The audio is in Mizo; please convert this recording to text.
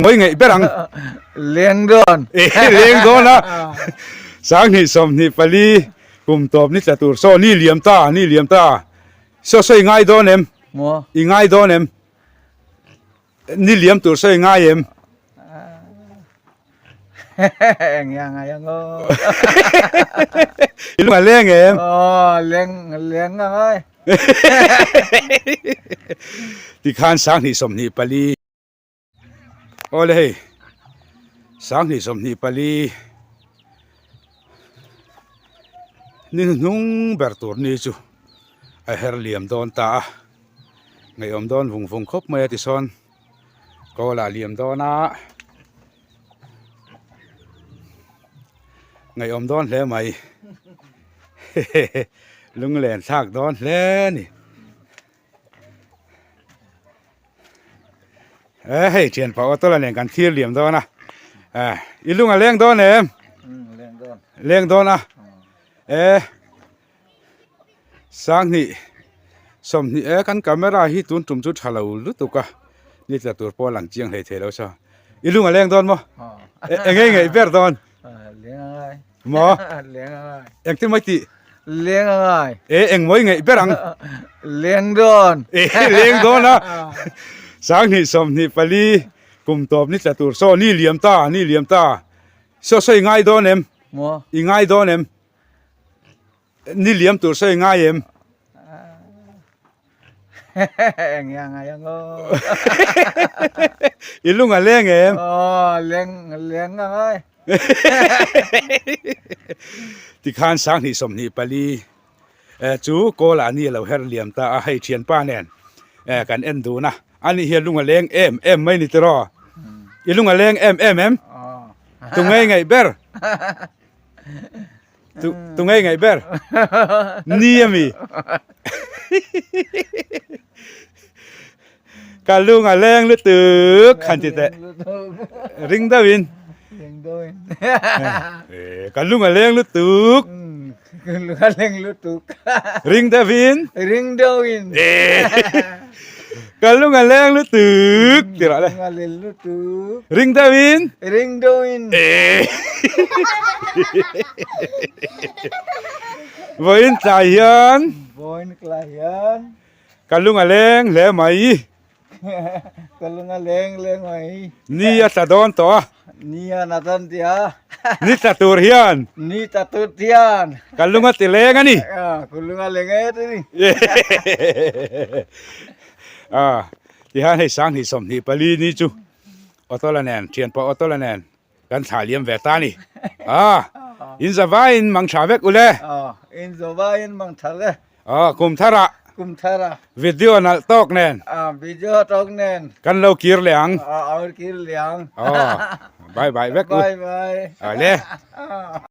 Ngawi ngaih ber ang. Leng dawn. E leng dawn a. 2024 kum tawp ni tla tur saw ni liam ta ni liam ta. Saw saw i ngai dawn em? Maw. I ngai dawn em? Ni liam tur saw i ngai em? Eng ya ngai ang aw. I lung a leng em? Aw leng leng ang ai. Tikhan 2024 Awle hei 2024 ni hnuhnung ber tur ni chu a her liam dawn ta a ngaihawm dawn vung vung khawp mai a tisawn kawl ah liam dawn a ngaihawm dawn hle mai lunglen thlak dawn hle a ni. E hei thian pa auto nen kan thlir liam dawn a e i lung a leng dawn em leng dawn a e 2020 e kan camera hi tun tum chu tha lo lutuk a ni tla tur pawh a lang chiang hlei thei lo saw i lung a leng dawn maw eng nge ngaih ber dawn Maw? Engtin mai tih? Leng a ngai. E eng mawi ngaih ber ang. Leng dawn. E leng dawn a. 2024 kum tawp ni tla tur saw ni liam ta ni liam ta. Saw saw i ngai dawn em? Maw? I ngai dawn em? Ni liam tur saw i ngai em? Eng ya ngai ang aw. I lung a leng em? Aw, leng leng a ngai. Tikhan 2024 eh, chu kawl ah ni a lo her liam ta a, hei thianpa nen eh, kan en dun a, ani hian lung a leng em em mai ni tiraw? I lung a leng em em em? Tu ngei ngaih ber? Tu tu ngei ngaih ber. Ni ami. Ka lung a leng lutuk han ti teh. Ring deuh in. Ring deuh in. Eh, ka lung a leng lutuk. Ka lung a leng lutuk. Ring deuh in. Ring deuh in. Eh. Ka lung a leng lutuk ti rawh le. Lung a leng lutuk. Ring deuh in. Ring deuh in. Eh. Vawiin tlai hian. Vawiin tlai hian. Ka lung a leng hle mai. Ka lung a leng hle mai. Ni a tla dawn tawh a. Ni a na dawn tih a. Ni tla tur hian. Ni tla tur hian. Ka lung a ti leng a ni. Ka lung a leng e ti ni. A tihian hei 2024 ni chu auto la nen thianpa auto la nen Kan thlah liam ve ta a ni. A, in zavaiin mang tha vek ule. A, in zavaiin mang tha le. A, kum tharah. Kum tharah. Video nalh tawk nen. A, video tawk nen. Kan lo kir leh ang. A, aur kir leh ang. A, bye bye vek u. Bye bye. A le. A.